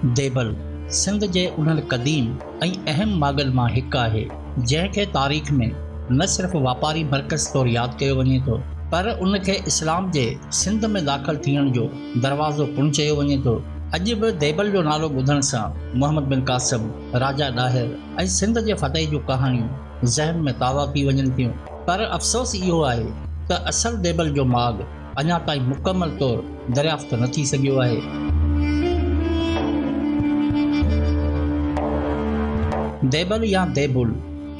ديبل سنڌ جي انهن قديم ۽ اهم ماڳن مان هڪ آهي، جنهن کي تاريخ ۾ نه صرف واپاري مرڪز طور ياد ڪيو وڃي ٿو، پر ان کي اسلام جي سنڌ ۾ داخل ٿيڻ جو دروازو پڻ چيو وڃي ٿو. اڄ به ديبل جو نالو ٻڌڻ سان محمد بن قاسم، راجا ڏاهر ۽ سنڌ جي فتح جون ڪهاڻيون ذهن ۾ تازا ٿي وڃن ٿيون. پر افسوس اهو آهي ته اصل ديبل جو ماڳ اڃا تائين مڪمل طور دريافت نه ٿي سگهيو آهي. ديبل يا ديبل،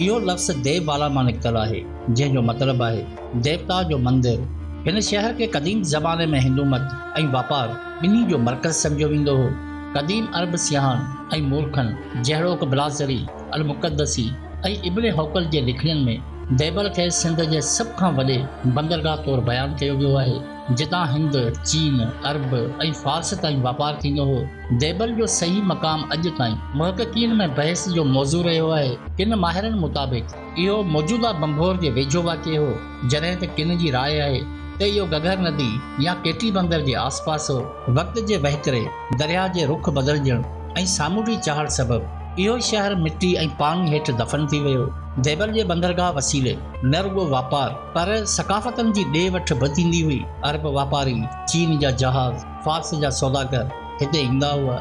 اهو لفظ ديو والا مان نڪتل آهي، جنهن جو مطلب آهي ديوتا جو مندر. هن شهر کي قديم زماني ۾ هندومت ۽ واپار ٻنهي جو مرڪز سمجهيو ويندو هو. قديم عرب سياحن ۽ مورخن جهڙوڪ بلاذري، المقدسي ۽ ابن حوقل جي لکڻين ۾ ديبل کي سنڌ جي سڀ کان وڏي بندرگاهه طور بيان ڪيو ويو آهي، جتان هند، چين، عرب ۽ فارس تائين واپار ٿيندو هو. ديبل جو صحيح مقام اڄ تائين محققين ۾ بحث جو موضوع رهيو آهي. ڪن ماهرن مطابق اهو موجوده ڀنڀور جي ويجهو واقع هو، جڏهن ته ڪن جي راء آهي ته اهو گگهر ندي يا ڪيٽي بندر جي آس پاس هو. وقت جي وهڪري، درياهه جي رخ بدلجڻ ۽ سامونڊي چاڙهه سبب اهو شهر مٽي ۽ پاڻي هيٺ دفن ٿي ويو. ديبل جي بندرگاهه وسيلي نه رڳو واپار پر ثقافتن جي ڏي وٺ به ٿيندي هئي. عرب واپاري، چين جا جهاز، فارس جا سوداگر هتي ايندا هئا،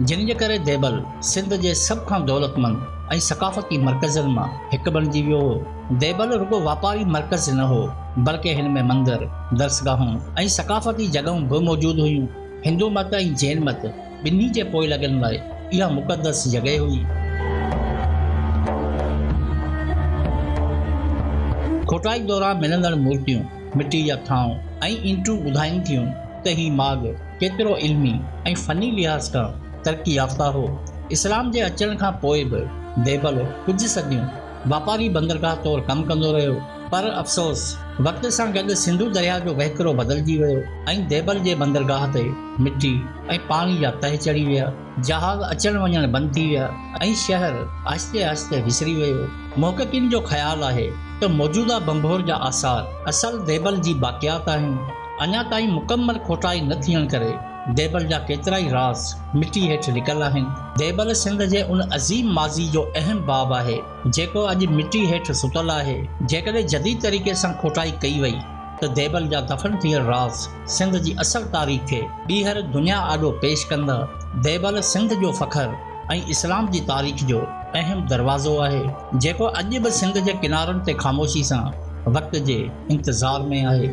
جن جي ڪري ديبل سنڌ جي سڀ کان دولتمند ۽ ثقافتي مرڪزن مان هڪ بڻجي ويو هو. ديبل رڳو واپاري مرڪز نه هو، بلڪه هن ۾ مندر، درسگاهون ۽ ثقافتي جڳهون به موجود هيون. هندو مت ۽ جين مت ٻنهي جي پوئلڳن لاء اها مقدس جڳهه هئي. کوٽائي دوران ملندڙ مورتيون، مٽي جا ٿانو ۽ اينٽون ٻڌائين ٿيون ته هي ماڳ ڪيترو علمي ۽ فني لحاظ کان ترقي يافته هو. اسلام جي اچڻ کان پوء به ديبل ڪجهه صديون واپاري بندرگاهه طور ڪم ڪندو رهيو، پر افسوس وقت سان گڏ سنڌو درياهه جو وهڪرو بدلجي ويو ۽ ديبل جي بندرگاهه تي مٽي ۽ پاڻي جا تهه چڙهي ويا، جهاز اچڻ وڃڻ بند ٿي ويا ۽ شهر آهستي آهستي وسري ويو. محققين جو خيال آهي ته موجوده ڀنڀور جا آثار اصل ديبل جي باقيات آهن. اڃا تائين مڪمل کوٽائي نه ٿيڻ ڪري ديبل جا ڪيترائي راز مٽي هيٺ لڪل آهن. ديبل سنڌ جي ان عظيم ماضي جو اهم باب آهي، جيڪو اڄ مٽي هيٺ ستل آهي. جيڪڏهن جديد طريقي سان کوٽائي ڪئي وئي ته ديبل جا دفن ٿيل راز سنڌ جي اصل تاريخ کي ٻيهر دنيا آڏو پيش ڪندا. ديبل سنڌ جو فخر ۽ اسلام جي تاريخ جو اهم دروازو آهي، جيڪو اڄ به سنڌ جي ڪنارن تي خاموشي سان وقت جي انتظار ۾ آهي.